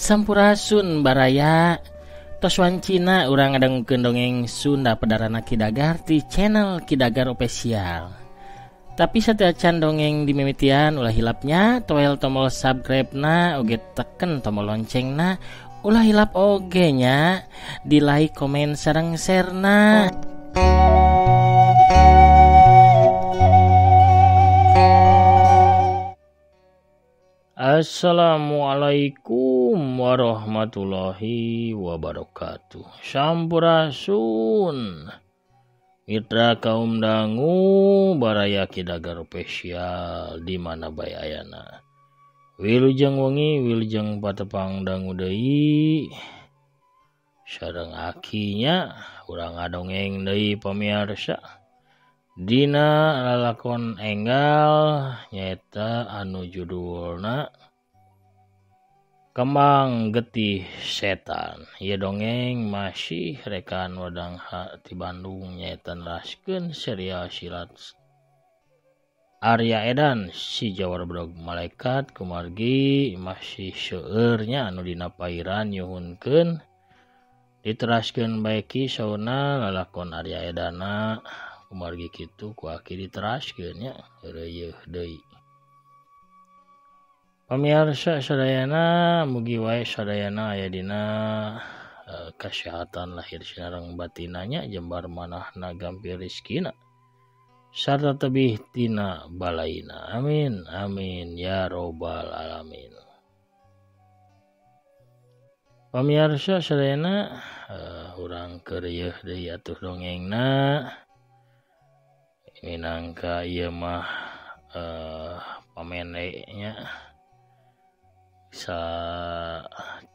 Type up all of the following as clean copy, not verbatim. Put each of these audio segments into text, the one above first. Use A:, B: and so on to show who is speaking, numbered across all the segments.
A: Sampurasun baraya tos wancina urang ngadangukeun dongeng Sunda Pedarana Ki Dagar ti channel Ki Dagar Official. Tapi sateuacan dongeng dimimitian ulah hilapnya toel tombol subscribe na oge teken tombol loncengna ulah hilap oge nya di like, komen sareng share na. Assalamualaikum warahmatullahi wabarakatuh. Sampurasun mitra kaum dangu baraya Ki Dagar Official di mana bae ayana. Wilujeng wengi wilujeng patepang dangu deui sareng akinya urang ngadongeng deui pamirsa. Dina lalakon enggal nyaeta anu judulna Kembang Getih Setan. Ieu dongeng masih rekan Wadang H ti Bandung nyaeta neraskeun serial silat Arya Edan si Jawara Bedog Malaikat kumargi masih seueur nya anu dina pairan nyuhunkeun diteraskeun bae ki sauna lalakon Arya Edana kumargi kitu ku aki diteraskeun nya reuyeuh deui. Pamirsa sadayana mugi wae sadayana aya dina kasehatan lahir sareng batinanya jembar manahna gampil rezekina sarta tebih tina balaina. Amin amin ya robbal alamin. Pamirsa sadayana urang keur rieuh deui atuh dongengna. Minangka ieu mah pamendeknya sa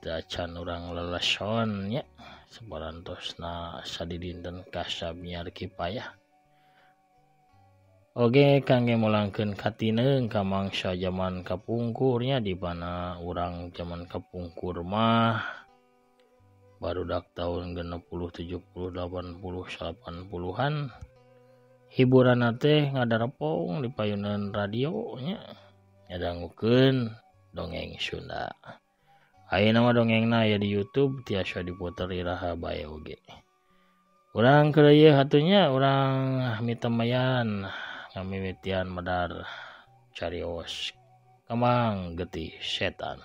A: dacan urang leleson nya sabarantosna sadidinten kasab nyiar kipayah. Oge kangge mulangkeun katineung ka mangsa jaman kapungkurnya di mana urang jaman kapungkur mah barudak tahun 60, 70, 80, 80-an hiburan teh ngadarepong di payunan radio nya ngadangukeun dongeng Sunda. Ayeuna mah dongengna aya di YouTube tiasa diputer iraha bae oge. Urang keur ieu hatunya urang mitemayan ngamimitian medar carios Kembang Getih Setan.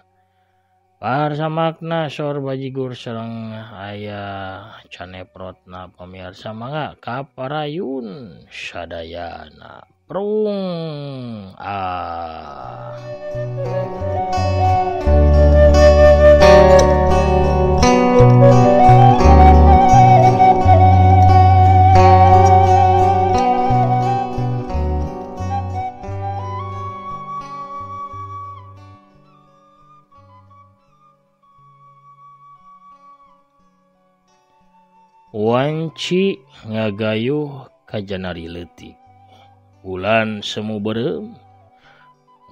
A: Parsamakna sor bajigur sareng aya caneprotna pamirsa mangga kaparayun sadayana. Prung ah. Wanci ngagayuh ka janari leutik. Bulan semu beureum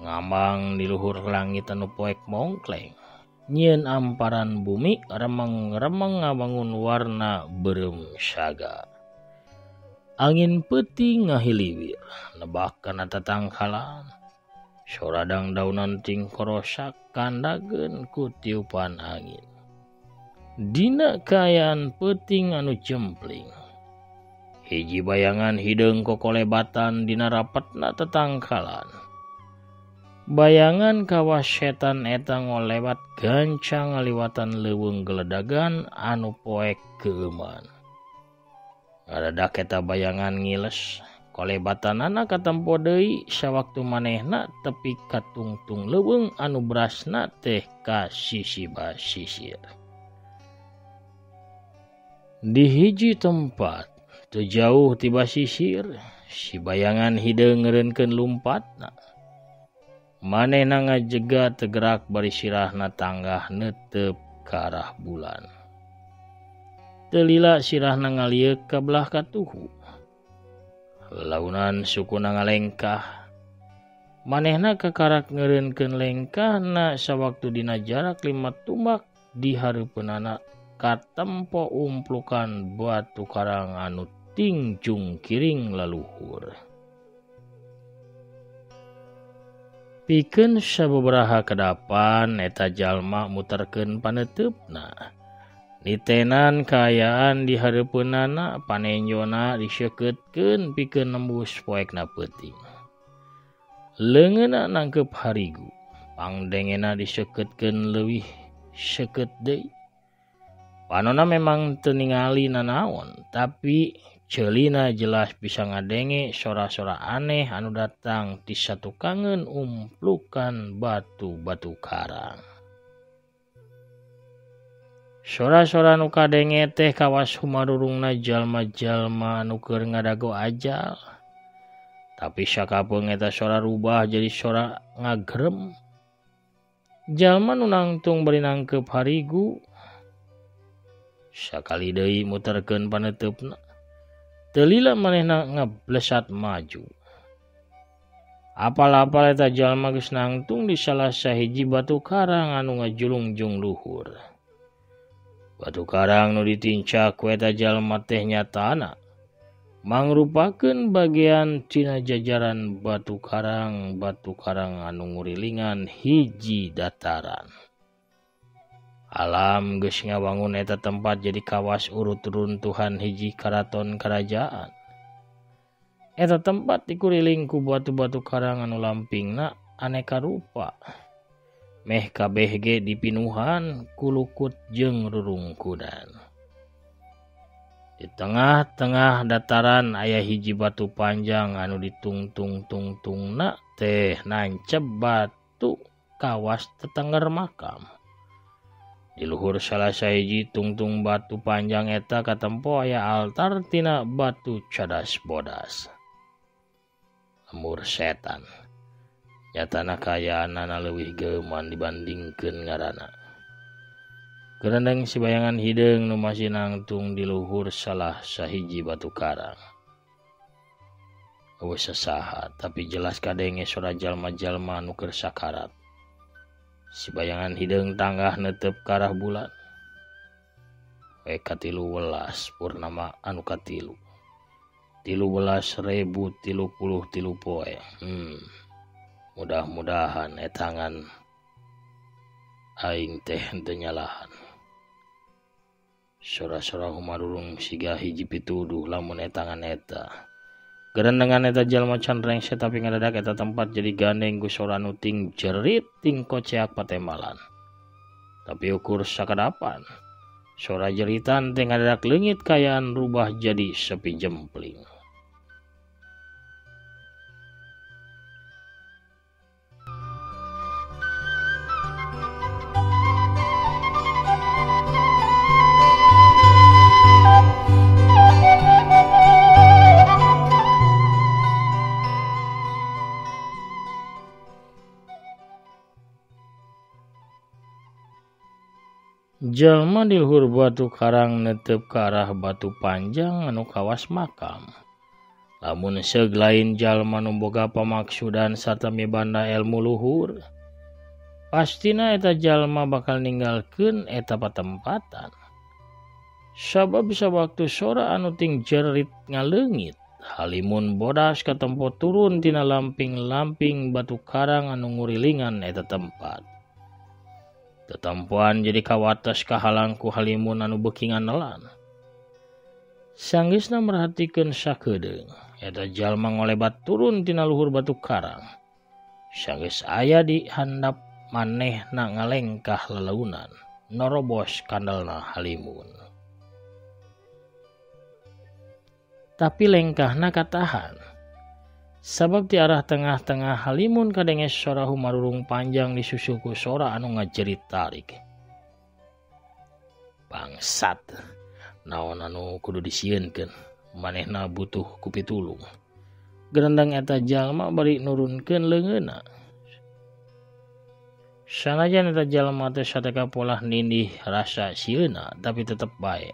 A: ngambang di luhur langit anu poek mongkleng. Nyieun amparan bumi remeng-remeng ngabangun warna beureum saga. Angin peuting ngahiliwir nebak kana tatangkalan. Soradang daunan tingkorosak kandageun ku tiupan angin. Dina kaayaan peuting anu jempling. Hiji bayangan hideung kokolebatan dina rapetna tetangkalan. Bayangan kawas setan eta ngolebat gancang ngaliwatan leuweung geledagan anu poek keueuman. Ngadadak eta bayangan ngiles, kolebatanana katempo deui sawaktu manehna tepi ka tungtung leuweung anu berasna teh ka sisi basisir. Di hiji tempat teu jauh ti basisir, si bayangan hideung ngeureunkeun lumpatna. Manehna ngajega tegerak bari sirahna tanggah neuteup ka arah bulan. Teu lila sirahna ngalieuk ka belah katuhu. Lelaunan sukuna ngalengkah. Manehna kakarak ngeureunkeun lengkahna sawaktu dina jarak 5 tumbak di hareupeunana katempo umplukan batu karang anu tingjung kiring laluhur. Pikeun sababaraha kadapan eta jalma muterkeun paneuteup-na. Nitenan kaayaan di hareupeunana panenjona disekeutkeun pikeun nembus poekna peuting. Leungeunna nangkep harigu, pangdengena disekeutkeun leuwih seukeut deui. Panona memang teu ningali nanaon, tapi ceulina jelas bisa ngadenge sora-sora aneh anu datang ti satukangeun umplukan batu-batu karang. Sora-sora nu kadenge teh kawas humarurungna jalma-jalma anu keur ngadago ajal. Tapi sakapeung eta sora rubah jadi sora ngagrem. Jalma nu nangtung bari nangkep harigu. Sakali deui muterkeun paneuteup-na. Teu lila manehna ngablesat maju. Apal-apal eta jalma geus nangtung di salah sahiji batu karang anu ngajulungjung luhur. Batu karang nu ditincak ku eta jalma teh nyatana mangrupakeun bagian tina jajaran batu karang anu ngurilingan hiji dataran. Alam geus ngawangun eta tempat jadi kawas urut runtuhan hiji karaton kerajaan. Eta tempat dikuriling ku batu-batu karang anu lampingna aneka rupa. Meh kabeh ge dipinuhan ku lukut jeung rurungkudan. Di tengah-tengah dataran aya hiji batu panjang anu ditungtung-tungtungna teh nancep batu kawas tetengger makam. Di luhur salah sahiji tungtung batu panjang eta katempo aya altar tina batu cadas bodas. Lembur setan. Nyatana kayaanana leuwih geuman dibandingkeun ngaranna. Gerendeng si bayangan hideung nu masih nangtung di luhur salah sahiji batu karang. Eueuh sasaha tapi jelas kadenge sora jalma-jalma anu keur sakarat. Si bayangan hideung tanggah netep ka arah bulan. Poe ka-13 purnama anu katilu. 13.033 poe. Mudah-mudahan etangan aing teh henteu nyalahan. Sora-sora humarurung siga hiji pituduh lamun etangan eta. Gerendengan eta jalma can rengse tapi ngadadak eta tempat jadi gandeng ku sora nu ting jerit ting koceak patembalan. Tapi ukur sakadapan. Sora jeritan teh ngadadak leungit kayaan rubah jadi sepi jempling. Jalma di luhur batu karang netep ka arah batu panjang anu kawas makam. Lamun seug lain jalma nu boga pamaksudan sarta mibanda elmu luhur, pastina eta jalma bakal ninggalkeun eta patempatan. Sabab sawaktu sora anu ting jerit ngaleungit, halimun bodas katempo turun tina lamping-lamping batu karang anu ngurilingan eta tempat. Tetempoan jadi kawates kahalang ku halimun anu beuki nganelan. Sanggeusna merhatikeun sakedeung, eta jalma ngolebat turun tina luhur batu karang. Sanggeus aya di handap manehna ngalengkah lelaunan, norobos kandalna halimun. Tapi lengkahna katahan. Sabab di arah tengah-tengah halimun kadenge sora humarurung panjang disusul ku sora anu ngajerit tarik. Bangsat, naon anu kudu disieunkeun, manehna butuh ku pitulung. Gerendeng eta jalma bari nurunkeun leungeunna. Sanajan eta jalma teh sateka polah nindih rasa sieuna, tapi tetep bae.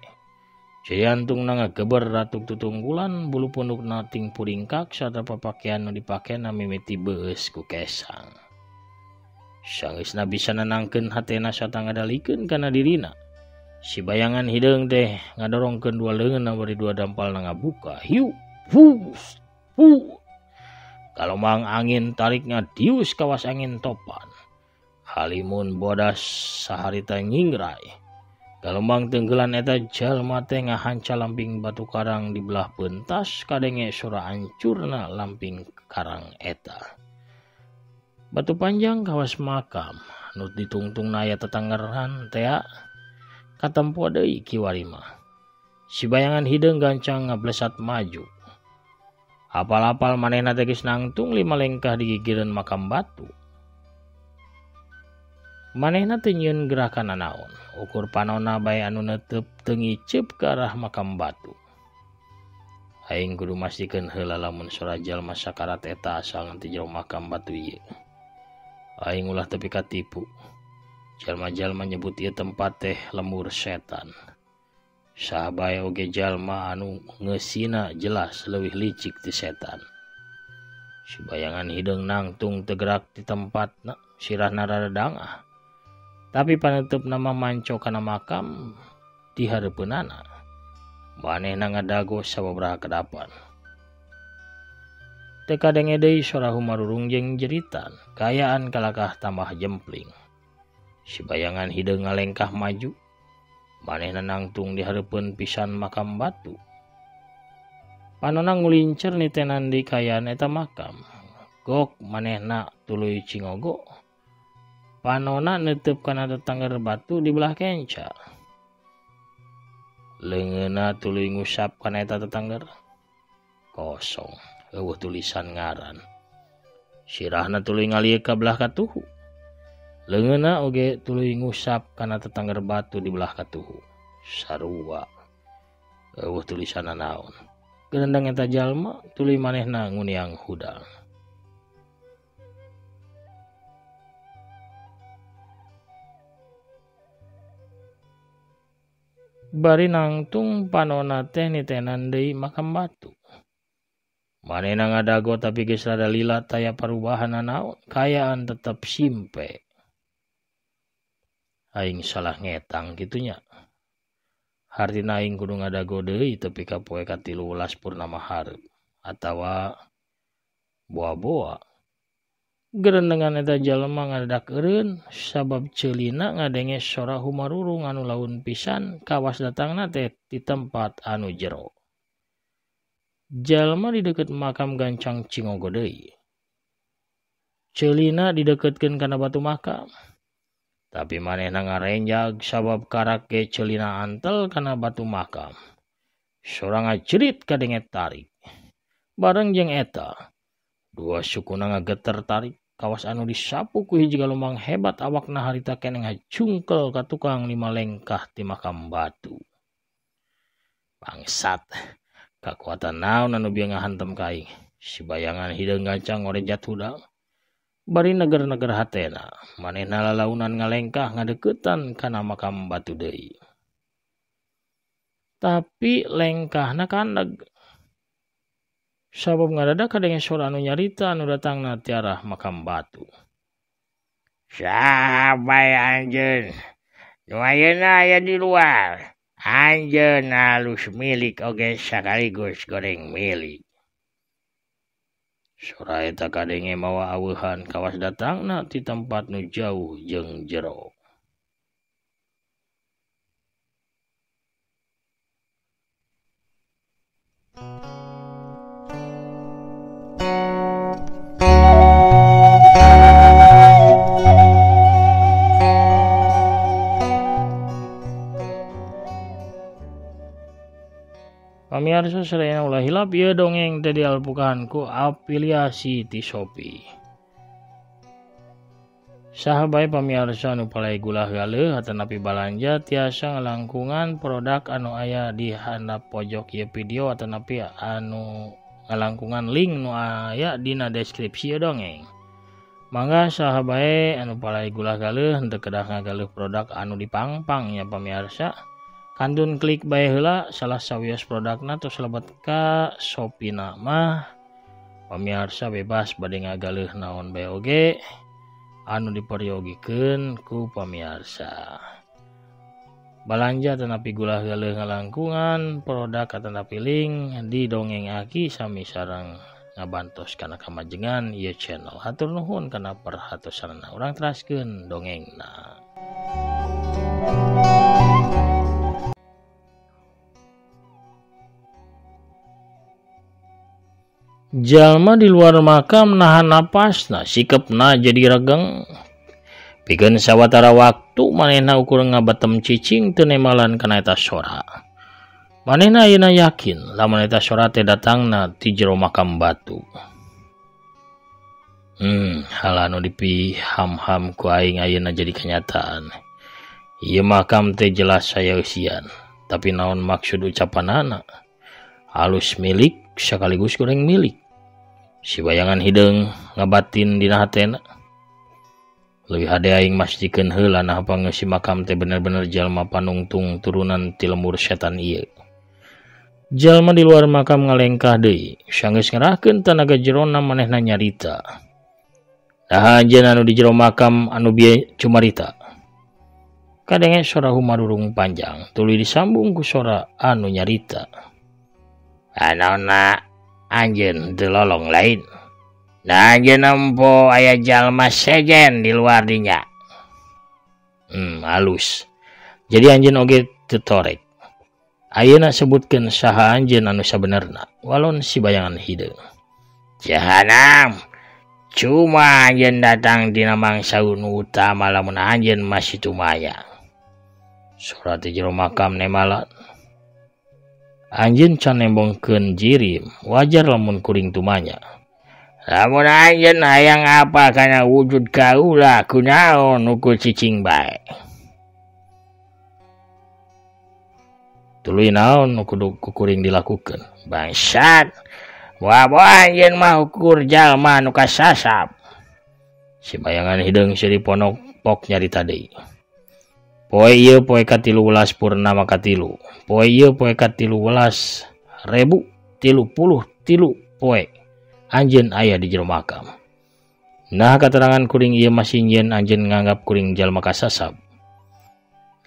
A: Jantungna ngageber ratuk tutunggulan, bulu pundukna ting puringkak sarta papakean nu dipakena mimiti beueus ku kesang. Sanggeusna bisa nenangkeun hatena sarta ngadalikeun kana dirina. Si bayangan hideung teh ngadorongkeun dua leungeunna bari dua dampalna ngabuka. Hiu, hus, hu. Galombang angin tarik ngadius kawas angin topan. Halimun bodas saharita nyingrai. Galombang tenggelan eta jalma teh ngahanca lamping batu karang di belah pentas kadenge sora ancurna lamping karang eta. Batu panjang kawas makam nu ditungtungna aya tetanggeran tea katempo deui kiwari mah. Si bayangan hideung gancang ngablesat maju. Apal-apal manehna teh geus nangtung 5 lengkah di gigireun makam batu. Manehna teu nyieun gerakan nanaon, ukur panona bae anu netep teu ngiceup ka arah makam batu. Aing kudu mastikeun heula lamun sora jalma sakarat eta asal ti jero makam batu ieu. Aing ulah tepi katipu. Jalma-jalma nyebut ieu tempat teh lembur setan. Saha bae oge jalma anu ngeusina jelas leuwih licik ti setan. Si bayangan hideung nangtung teu gerak ti tempatna, sirahna rada dangah. Tapi panutup nama manco kana makam di hareupeunana. Manehna ngadago sababaraha kedapan. Teu kadenge deui sora humarurung jeung jeritan, kaayaan kalakah tambah jempling. Si bayangan hideung ngalengkah maju. Manehna nangtung di hareupeun pisan makam batu. Panona ngulincer nitenan di kaayaan eta makam. Gok manehna tuluy cingogo. Panona netep kana tetangger batu di belah kenca. Leungeunna tuluy ngusap kana eta tetangger. Kosong, eueuh tulisan ngaran. Sirahna tuluy ngalieu ka belah katuhu. Leungeunna oge tuluy ngusap kana tetangger batu di belah katuhu. Sarua, eueuh tulisan naon. Gerendeng eta jalma tuluy manehna nguniang hudang. Bari nangtung panona teh nitenan deui makam batu. Manehna ngadago tapi geus rada lila taya parubahan nanaon, kaayaan tetep simpe. Aing salah ngetang kitunya. Hartina aing kudu ngadago deui tepi ka poe ka-13 purnama hareup atawa boa-boa. Gerendengan eta jalma ngadadak eureun sabab ceulina ngadenge sora humarurung anu laun pisan kawas datangna teh di tempat anu jero. Jalma di deukeut makam gancang cingogo deui. Ceulina dideukeutkeun kana batu makam. Tapi manehna ngarenjag sabab karak ge ceulina antel kana batu makam. Sora ngajerit kadenge tarik. Bareng jeung eta, dua sukuna ngageter tarik. Kawas anu disapu ku hiji galombang hebat awakna harita keneh ngajungkel ka tukang 5 lengkah ti makam batu. Bangsat, kakuatan naon anu bieu ngahantem ka aing? Si bayangan hideung gancang ngorejat hudang. Bari neger-neger hatena, manehna lalaunan ngalengkah ngadeuketan kana makam batu deui. Tapi lengkahna kandeg. Sabab ngadadak kadenge sora anu nyarita anu datangna ti arah makam batu.
B: Saha bae anjeun? Nu ayeuna aya di luar. Anjeun alus milik oge sakaligus goreng milik.
A: Sora eta kadenge mawa aweuhan kawas datangna ti tempat nu jauh jeung jero. Pamiarsa sadayana ulah hilap ieu dongeng teh dialpukan ku afiliasi ti Shopee. Saha bae pamiarsa anu palai gulah galeuh atanapi balanja tiasa ngalangkungan produk anu aya di handap pojok ieu video atanapi anu ngalangkungan link nu aya dina deskripsi ieu dongeng. Mangga saha bae anu palai gulah galeuh henteu kedah ngagaleuh produk anu dipangpang nya pamiarsa. Kantun klik bae heula salah sawios produkna tos lebet ka Shopee na mah. Pamiarsa bebas bade ngagaleuh naon bae oge anu diperyogikeun ku pamiarsa. Balanja tanapi gulah galeuh ngalangkungan produk atanapi link di dongeng Aki sami sareng Ngabantos kana kamajengan ieu channel. Hatur nuhun kana perhatosanana. Urang teraskeun dongengna. Jalma di luar makam nahan napasna, sikepna jadi regeng. Pikeun sawatara waktu manehna ukur ngabatem cicing teu nemalan kana eta sora. Manehna ayeuna yakin lamun eta sora teh datangna ti jero makam batu. Hal anu dipiham-ham ku aing ayeuna jadi kenyataan. Ieu makam teh jelas saya eusian, tapi naon maksud ucapanana? Halus milik sekaligus goreng milik. Si bayangan hideung ngabatin dina hatena. Leuwih hade aing mastikeun heula nah pangeusi makam teh bener-bener jalma panungtung turunan ti lembur setan ieu. Jalma di luar makam ngalengkah deui, sanggeus ngerahkeun tanaga jerona manehna nyarita. Daha anjeun anu di jero makam anu bieu cumarita. Kadenge sora humarurung panjang, tuluy disambung ku sora anu nyarita.
B: Anaonna anjeun teu lolong lain. Nah anjeun nempo aya jalma sejen di luar dinya.
A: Halus. Jadi anjeun oge teu torek. Ayeuna sebutkeun saha anjeun anu sabenerna, walon si bayangan hideung.
B: Jahanam. Cuma anjeun datang dina mangsa nu utama lamun anjeun masih tumaya.
A: Sora ti jero makam nemalan. Anjeun can nembongkeun jirim, wajar lamun kuring tumanya.
B: Lamun anjeun hayang apa kana wujud kaula kunaon ukur cicing bae.
A: Tuluy naon nu kudu ku kuring dilakukeun?
B: Bangsat. Moal anjeun mah ukur jalma nu kasasap.
A: Si bayangan hideung seuri ponok pok nyarita deui. Poe ieu poe ka-13 purnama ka-3. Poe ieu poe ka-13.033 poe. Anjeun aya di jero makam. Nah katerangan kuring ieu masih nyieun anjeun nganggap kuring jalma kasasap.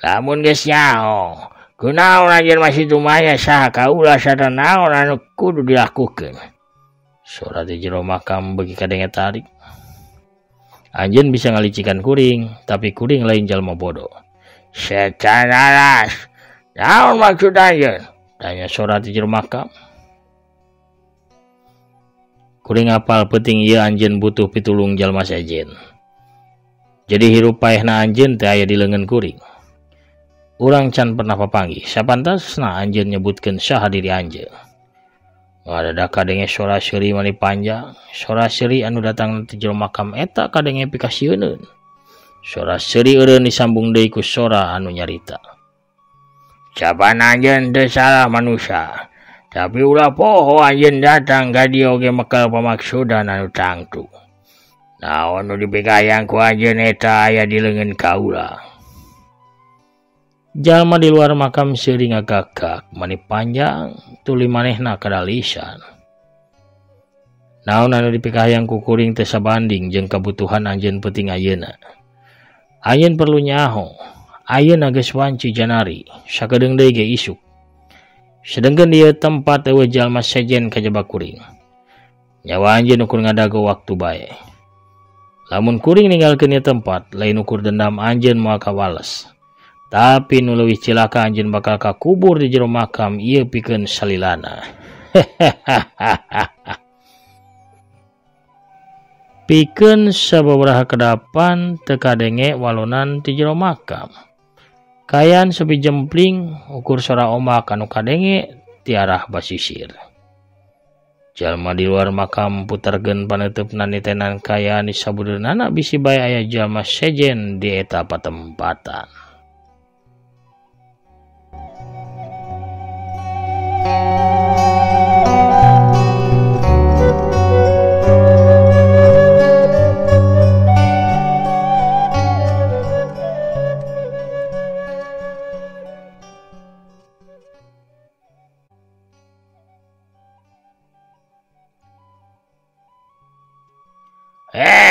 B: Lamun geus nyaho, kunaon anjeun masih tumaya saha kaula sarta naon anu kudu dilakukeun.
A: Sora di jero makam beuki kadenge tarik. Anjeun bisa ngalicikan kuring, tapi kuring lain jalma bodoh.
B: Setan alas, naon maksud anjeun?
A: Tanya sora di jero makam. Kuring apal peuting ieu anjeun butuh pitulung jalma sejen. Jadi hirup paehna anjeun teh aya di leungeun kuring. Urang can pernah papanggih, sapantasna anjeun nyebutkeun saha diri anjeun. Ngadadak kadenge sora seuri mani panjang, sora seuri anu datang ti jero makam eta kadenge pikasieuneun. Sora seuri eureun disambung deui ku sora anu nyarita.
B: Capan anjeun teu salah manusia, tapi ulah poho anjeun datang ka dieu oge mekel pamaksudan anu tangtu. Naon nu dipikayang ku anjeun eta aya di leungeun kaula.
A: Jalma di luar makam seuri ngagagak mani panjang tuluy manehna kadalisan. Naon anu dipikayang ku kuring teu sabanding jeung kabutuhan anjeun peuting ayeuna. Anjeun perlu nyaho, ayeuna geus wanci janari, sakedeung deui ge isuk. Sedengkeun ieu tempat eueuh jalma sejen kajaba kuring. Nyawa anjeun ukur ngadago waktu bae. Lamun kuring ninggalkeun ieu tempat, lain ukur dendam anjeun moal kawales. Tapi nu leuwih cilaka anjeun bakal kakubur di jero makam ieu pikeun salilana. Pikeun sababaraha kedapan teu kadenge walonan ti jero makam. Kayan sepi jempling ukur sora ombak anu kadenge ti arah basisir. Jalma di luar makam puterkeun paneuteup nitenan kayaan di sabudeunana bisi bae aya jalma sejen di eta patempatan.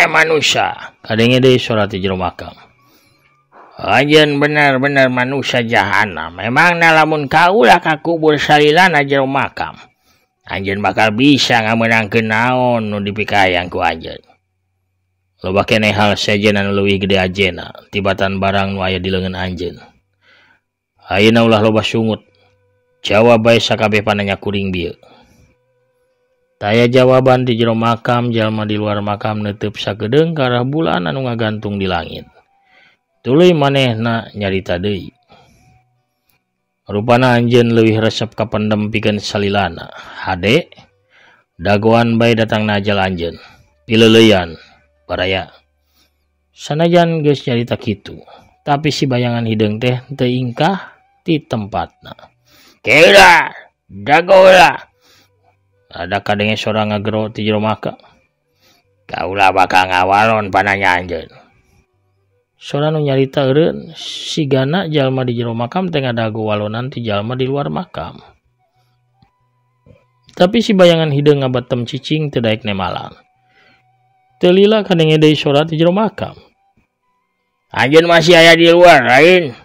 B: Manusia,
A: kadenge deui sora ti jero makam.
B: Anjeun bener-bener manusia jahanam. Memangna lamun kaula kakubur salilana jero makam. Anjeun bakal bisa ngamenangkeun naon nu dipikayang ku anjeun.
A: Loba keneh hal sejen anu leuwih gede ajena tibatan barang nu aya di leungeun anjeun. Ayeuna ulah loba sungut. Jawab bae sakabeh pananya kuring bieu. Taya jawaban di jero makam, jalma di luar makam neuteub sakedeung ka arah bulan anu ngagantung di langit. Tuluy manehna nyarita deui. Rupana anjeun leuwih resep kapendem pikeun salilana. Hade dagoan bae datangna ajal anjeun. Pileuleuyan baraya. Sanajan geus nyarita kitu, tapi si bayangan hideung teh teu ingkah ti tempatna.
B: Keula, dago heula.
A: Ada kadenge sora ngagero ti jero makam.
B: Kaula bakal ngawalon pananya anjeun.
A: Sora nu nyarita eureun sigana jalma di jero makam teh ngadago walonan ti jalma di luar makam. Tapi si bayangan hideung ngabetem cicing teu daek nemalan. Teu lila kadenge deui sora ti jero makam.
B: Anjeun masih aya di luar lain.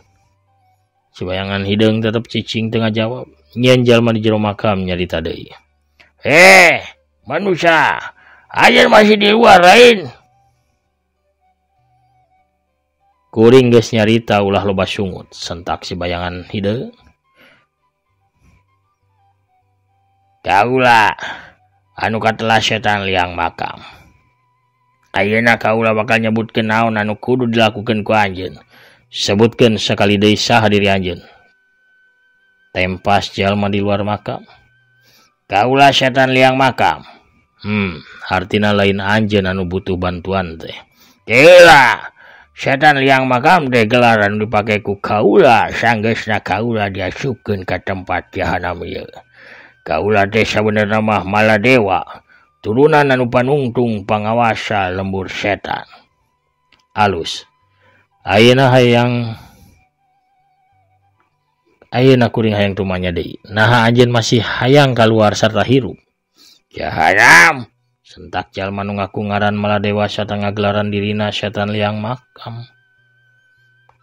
A: Si bayangan hideung tetep cicing teu ngajawab. Nyen jalma di jero makam nyarita deui.
B: Manusia, anjeun masih di luar lain.
A: Kuring geus nyarita ulah loba sungut, sentak si bayangan hideung.
B: Kaula anu katelah setan liang makam. Ayeuna kaula bakal nyebutkeun naon anu kudu dilakukeun ku anjeun.
A: Sebutkeun sakali deui saha diri anjeun. Tempas jalma di luar makam.
B: Kaula setan liang makam.
A: Hartina lain anjeun anu butuh bantuan teh.
B: Keula, setan liang makam teh gelaran dipake ku kaula sanggeusna kaula diasupkeun ka tempat jahanam ieu. Kaula teh sabenerna mah Maladewa, turunan anu panungtung pangawasa lembur setan.
A: Alus. Ayeuna hayang ayeuna kuring hayang tumanya deui. Naha anjeun masih hayang kaluar sarta hirup.
B: Jahanam,
A: sentak jalma nu ngaku ngaran Maladewa sarta ngagelaran dirina setan liang makam.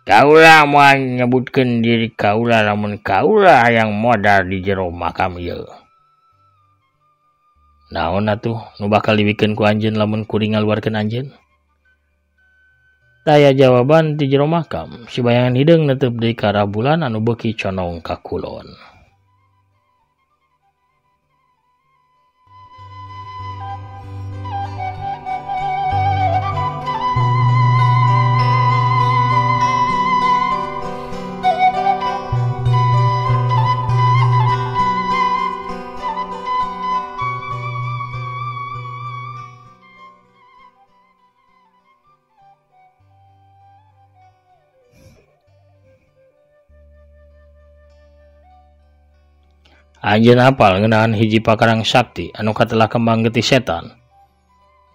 B: Kaula moal nyebutkeun diri kaula lamun kaula hayang modar di jero makam ieu.
A: Naon atuh nu bakal diwikeun ku anjeun lamun kuring ngaluarkeun anjeun? Taya jawaban di jero makam, si bayangan hideung neuteub deui ka arah bulan anu beuki condong ka kulon. Anjeun apal ngeunaan hiji pakarang sakti anu katelah kembang getih setan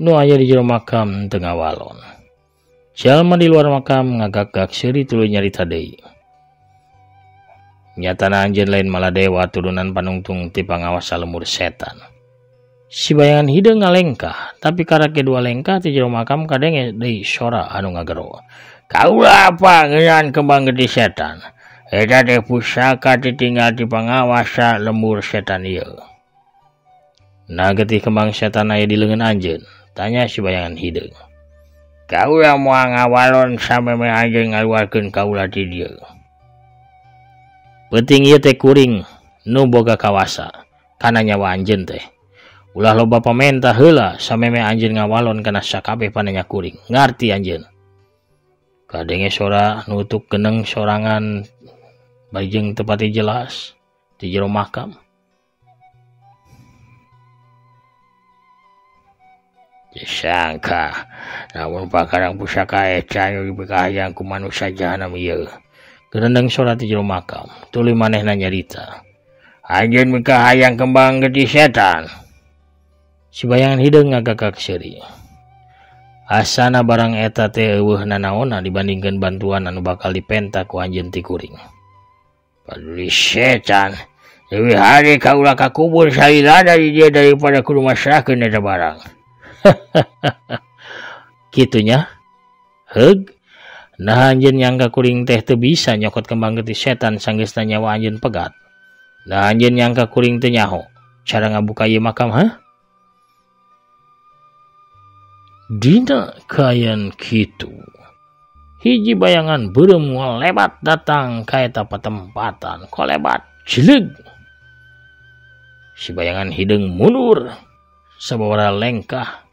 A: nu aya di jero makam teu ngawalon. Jalma di luar makam ngagak-gak seuri tuluy nyarita deui. Nyatana anjeun lain Maladewa turunan panungtung ti pangawasa lemur setan. Si bayangan hideung ngalengkah, tapi karake dua lengkah ti jero makam kadenge deui sora anu ngagero.
B: Kaula apa ngeunaan kembang getih setan? Eta teh pusaka ditinggal di pangawasa lembur setan ieu.
A: Nah getih kembang setan aya di leungeun anjeun? Tanya si bayangan hideung.
B: Kaula moal ngawalon sameme anjeun ngaluarkeun kaula ti dieu.
A: Peuting ieu teh kuring nu boga kawasa kana nyawa anjeun teh. Ulah loba pamenta heula sameme anjeun ngawalon kana sakabeh pananya kuring. Ngarti anjeun? Kadenge sora nutuk geneng sorangan bajeng tepati jelas di jero makam.
B: Disangka namun pakarang pusaka eta anu dipikahayang ku manusia jahanam ieu.
A: Gerendeng sora ti jero makam, tuluy manehna nyarita.
B: Anjeun mikahayang kembang getih setan.
A: Si bayangan hideung ngagagak seuri. Asana barang eta teh eueuh nanaonna dibandingkeun bantuan anu bakal dipenta ku anjeun ti kuring.
B: Paduli setan, leuwih hade kaula kakubur salilana di dieu daripada kudu masrahkeun eta barang.
A: Kitunya. Heug. Nah anjeun nyangka kuring teh teu bisa nyokot kembang getih setan sanggeusna nyawa anjeun pegat. Nah anjeun nyangka kuring teu nyaho. Cara ngabuka ieu makam ha? Dina kayan kitu. Hiji bayangan beureum ngolebat datang ka eta patempatan. Kolebat cileug. Si bayangan hideung mundur sababaraha lengkah.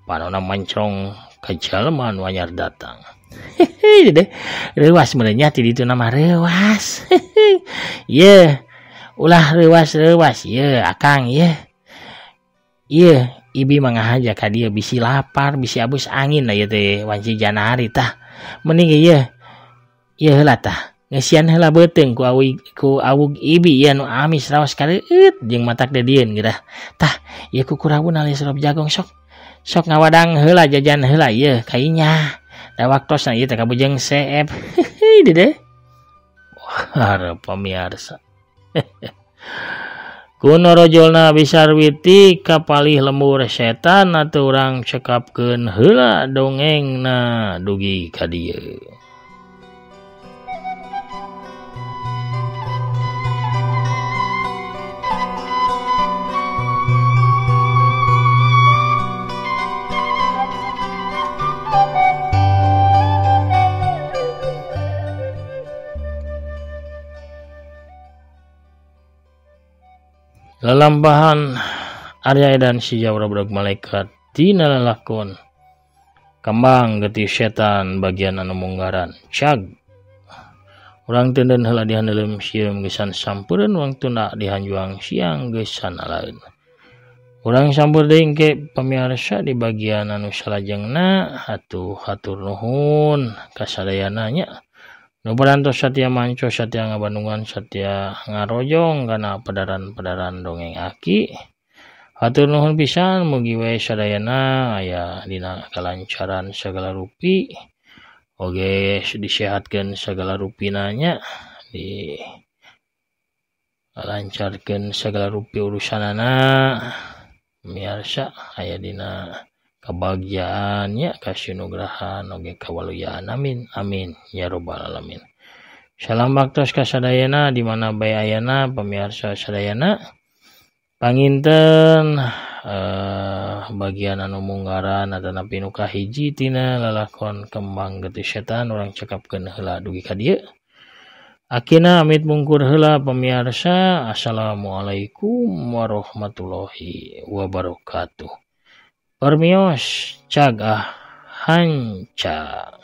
A: Panona mancrong ka jalma nu anyar datang. Hehe deh. Reuwas meureun nya ti ditu mah reuwas. Ye, ulah reuwas-reuwas ye akang ye. Ye, ibi mah ngahaja ka dieu bisi lapar, bisi abus angin lah ieu teh wanci janari tah. Mending ye. Ye heula tah. Ngeusian heula beuteung ku awug ibi ieu nu amis raos kareueut jeung matak dedieun geurah. Tah, ieu ku kurawun alias rop jagong sok. Sok ngawadang heula jajan heula ieu kainya. Da waktosna ieu teh kabujeng seep. Hehe dede. Wah, pamiarsa. Kuno rojolna Bisarwiti kapalih lembur setan atuh urang cekapkeun heula dongengna dugi ka dieu. Lalampahan Arya dan si Jawara Budak Malaikat dina lalakon Kembang Getih Setan bagian anu munggaran cag urang teunden heula dihandeuleum sieum geusan sampureun wangtuna dihanjuang siang geusan alaeun. Urang sampur deui engke pamiarsa di bagian anu salajengna atuh hatur nuhun kasadayana nya. Nu parantos satia manco satia ngabandungan satia ngarojong kana pedaran-pedaran dongeng aki. Hatur nuhun pisan mugi we sadayana aya dina kalancaran sagala rupi. Oge disehatkeun sagala rupina nya, dilancarkeun sagala rupi urusanana. Miarsa aya dina kebahagiaan nya, kasinugrahan oge kawaluyaan, amin amin ya robbal alamin. Salam baktos kasadayana di mana bae ayana pamiarsa sadayana. Panginten bagian anu munggaran atanapi nu kahiji tina lalakon Kembang Getih Setan urang cekapkeun heula dugi ka dieu. Akina amit mungkur heula pamiarsa. Assalamualaikum warahmatullahi wabarakatuh. Permios cagah hanca.